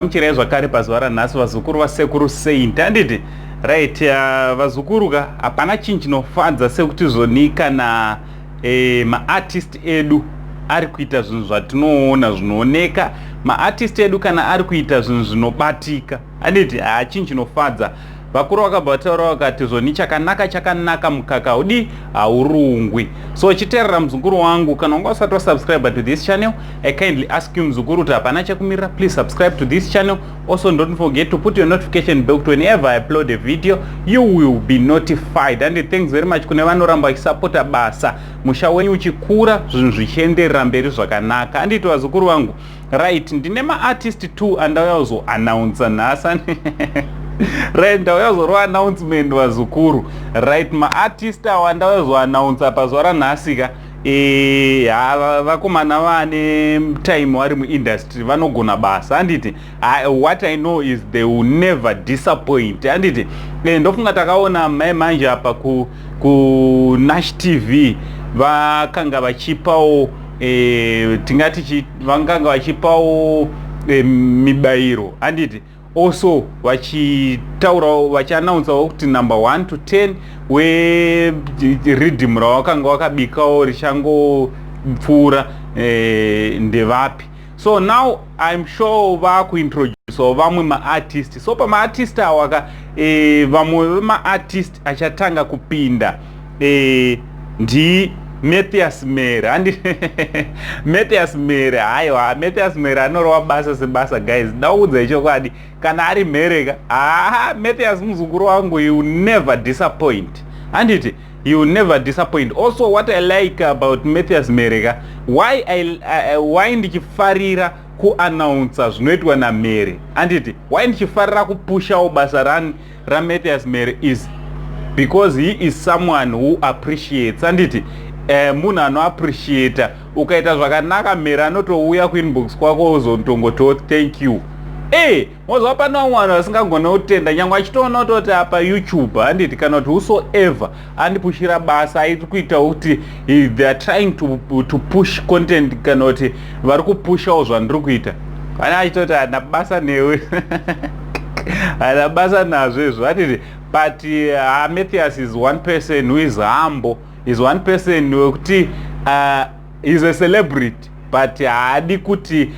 Ndagamuchirai zvakare pazuva ranhasi, vazukuru vasekuru Saint, handiti? Right, vazukuru ka, hapana chinhu chinofadza sekuti zvoni kana maartist edu ari kuita zvinhu zvatinoona zvinooneka, maartist edu kana ari kuita zvinhu zvinobatika, handiti? Ha, chinhu chinofadza. Vakuru vakabva vataura vakati zvoni chakanaka chakanaka, mukaka haudi haurungwi. So chiteerera, muzukuru wangu, kana wanga usati wasubscribe to this channel, I kindly ask you, muzukuru, kuti hapana chekumirira, please subscribe to this channel. Also, don't forget to put your notification bell kuti whenever I upload a video, you will be notified. And thanks very much kune vanoramba vachisapota basa, musha wenyu uchikura, zvinhu zvichienderera mberi zvakanaka, handiti, vazukuru vangu? Right, ndine maartist two andauya kuzoannounsa nhasi. Right, ndauya kuzorova announcement, vazukuru. Right, maartist awa andauya kuzoannounsa pazuva ranhasi ka, vakomana vane time vari muindustry, vanogona basa, handiti? What I know is they will never disappoint, handiti? Ndofunga takaona mai manje apa kuNash TV vakanga vachipawo, tingati vanganga vachipawo mibayiro, handiti? Also vachitaurawo, vachiannounsawo kuti number 1 to 10 weriddim rawakanga wakabikawo richangopfuura ndevapi. So now I'm sure vakuintroducewo vamwe maartist. So pamaartist awaka, vamwe vemaartist achatanga kupinda ndi Mathias Mere, handi? Mathias Mere, haiwa, Mathias Mere anorova basa sebasa, guys. Ndakuudzai chokwadi, kana ari mhereka, haa, Mathias muzukuru wangu, you never disappoint, handiti? You never disappoint. Also, what I like about Mathias Mereka, why ndichifarira kuannounsa zvinoitwa naMere, handiti? Why ndichifarira kupushawo basa raMathias Mere is because he is someone who appreciates, handiti? Munhu anoappreciata. Ukaita zvakanaka, Mere anotouya kuinbox kwako uzotongotiwo thank you. E moziva pane vamwe vanhu vasingagone kutenda, nyange achitoona kutoti apa YouTube, handiti, kana kuti whosoever andipushira basa, airi kuitawo kuti they are trying to push content, kana kuti vari kupushawo zvandiri kuita, pane achitoti hana basa newe, hana basa nazvo izvo, handiti? But Mathias is one person who is humble, is one person wekuti is a celebrity, but haadi kuti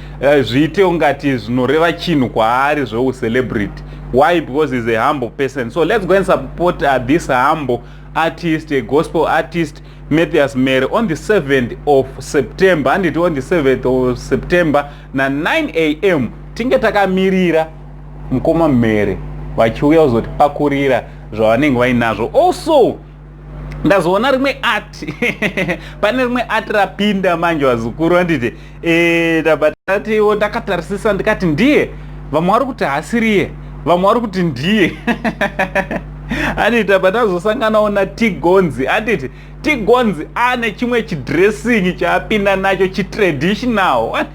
zviite ungati zvinoreva chinhu kwaari zveucelebrity. Why? Because is a humble person. So let's go and support this humble artist, a gospel artist, Mathias Mere, on the 7th of September, handiti? On the 7th of September na9 a.m. tinge takamirira mukoma Mere vachiuya kuzotipakurira zvavanenge vainazvo. Also, ndazoona rimwe art, pane rimwe art rapinda manje, vazukuru, handiti? Ndabva tatiwo ndakatarisisa, ndikati ndiye. Vamwe vari kuti hasiriye, vamwe vari kuti ndiye, handiti? Tabva tazosanganawo naTigonzi, handiti? Tigonzi ane chimwe chidressing chaapinda nacho, chitraditional.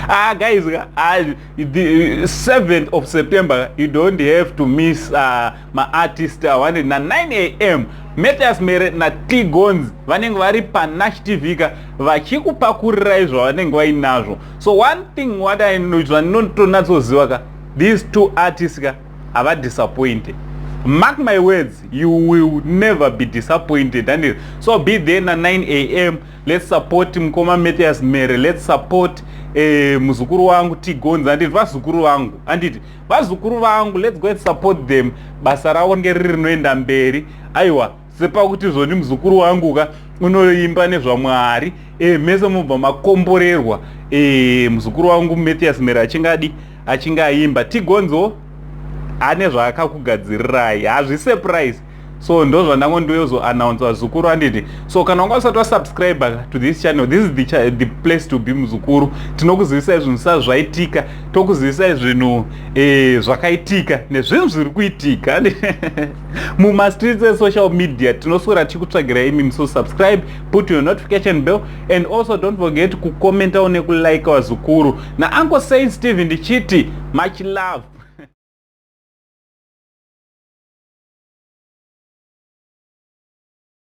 Ah, guys, the 7th of September, you don't have to miss maartist awane na9 a.m. Mathias Mere naTigonzi vanenge vari paNash TV ka, vachikupakurirai zvavanenge vainazvo. So one thing what I zvandinotonatsoziva ka, these two artists ka havadisappointe. Mark my words, you will never be disappointed. And so be there na9 a.m. Let's support mukoma Mathias Mere, let's support muzukuru wangu Tigonzi, handiti? Vazukuru vangu, handiti? Vazukuru vangu, let's go and support them. Basa ravo ringe riri rinoenda mberi. Aiwa, sepakuti zvoni muzukuru wangu ka unoimba nezvaMwari, mese mubva makomborerwa. Muzukuru wangu Mathias Mere achingadi achingaimba, Tigonzo ane zvaakakugadzirirai, hazvisurprise. So ndo zvandango ndoyozoannounce, vazukuru, handiti? So kana wanga usati wasubscribe to this channel, this is the place to be, muzukuru. Tinokuzivisai zvinhu sa zvaitika, tokuzivisai zvinhu zvakaitika nezvinhu zviri kuitika mumastreets esocial media. Tinoswera tichikutsvagirai imimi. So subscribe, put your notification bell, and also don't forget kucommentawo nekulike, vazukuru. NaUncle Saint Stephen ndichiti much love.